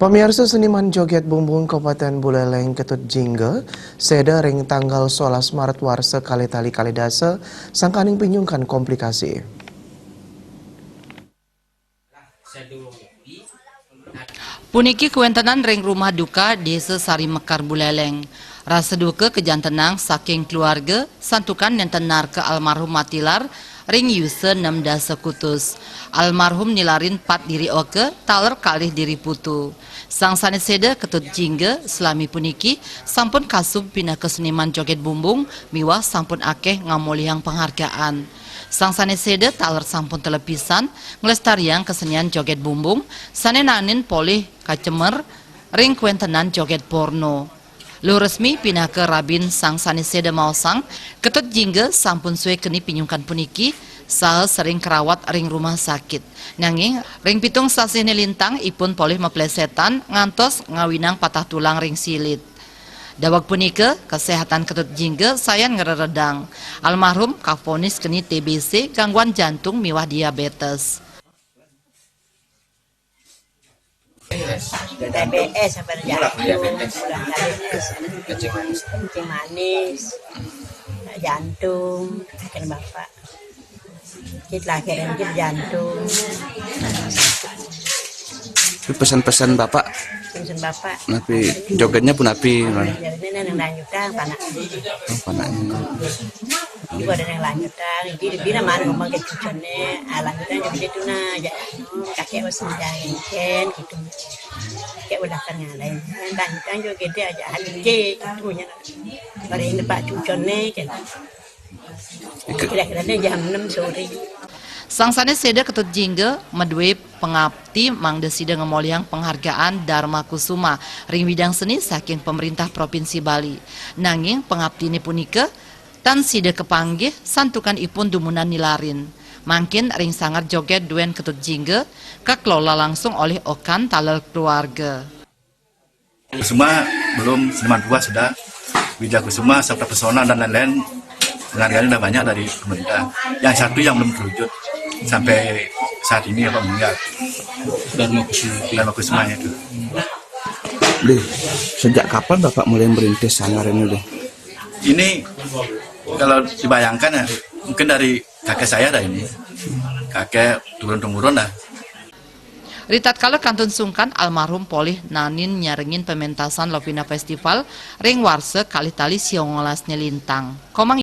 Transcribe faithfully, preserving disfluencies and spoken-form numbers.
Pamiarsa, seniman joget bumbung Kabupaten Buleleng Ketut Jingga séda ring tanggal solas Maret warsa kalih tali kalih dasa sangkaning pinyungkan komplikasi. Puniki kawéntenan ring rumah duka Désa Sari Mekar Buleleng. Rasa duka kajantenang saking keluarga santukan nénten narka almarhum matilar ring yusa nem dasa kutus. Almarhum nilarin pat diri oka taler kalih diri putu. Sang sané séda Ketut Jingga salami puniki sampun kasub pinaka seniman joget bumbung miwah sampun akéh ngamolihang penghargaan. Sang sané séda taler sampun telepisan nglestariang kesenian joget bumbung sané naenin polih kacemer ring kawéntenan joget porno. Luh Resmi pinaka rabin sang sané séda maosang, Ketut Jingga sampun sué keni pinyungkan puniki saha sering karawat ring rumah sakit. Nanging ring pitung sasih nélintang ipun polih maplésétan ngantos ngawinang patah tulang ring silit. Daweg punika, kaséhatan Ketut Jingga sayan ngreredang. Almarhum kafonis keni T B C, gangguan jantung miwah diabetes. T B S apa jantung, diabetes, diabetes, kencing manis, kencing manis, jantung, kena bapak. Kita lahiran kita jantung. Itu pesan-pesan Bapak. Pesan Bapak. Napi jogetnya pun napi? Jogetnya nang lanjutan, panak. Oh, panaknya. Ibu ada nang lanjutan, ibu, ibu mana ngomong ke cucune, ah, lanjutan juga itu nah, aja. Kakek masih jalan, kan, gitu. Kakek udah kan ngalahin, lanjutan juga gede aja, hati gitu, nya. Pada ini Pak cucune, kan. Kira-kira jam enam sore. Sang sané séda Ketut Jingga madué pangapti mangda sida ngamolihang penghargaan Dharma Kusuma ring bidang seni saking pemerintah Provinsi Bali. Nanging pangaptiné punika tan sida kapanggih santukan ipun dumunan nilarin. Mangkin ring sanggar jogét duén Ketut Jingga kakelola langsung olih okan taler keluarga. Kusuma belum, seniman tua sudah. Widya Kusuma, Sapta Pesona, dan lain-lain, penghargaan udah banyak dari pemerintah. Yang satu yang belum terwujud sampai saat ini, apa, meninggal. Dharma Kusuma. Dharma Kusuma itu. Dih, sejak kapan Bapak mulai merintis sanggar ini, Dih? Ini kalau dibayangkan ya, mungkin dari kakek saya dah ini. Kakek turun-temurun dah. Ritatkala kantun sungkan, almarhum polih naenin nyarengin pementasan Lovina Festival ring warsa kalih tali siongolas nélintang. Komang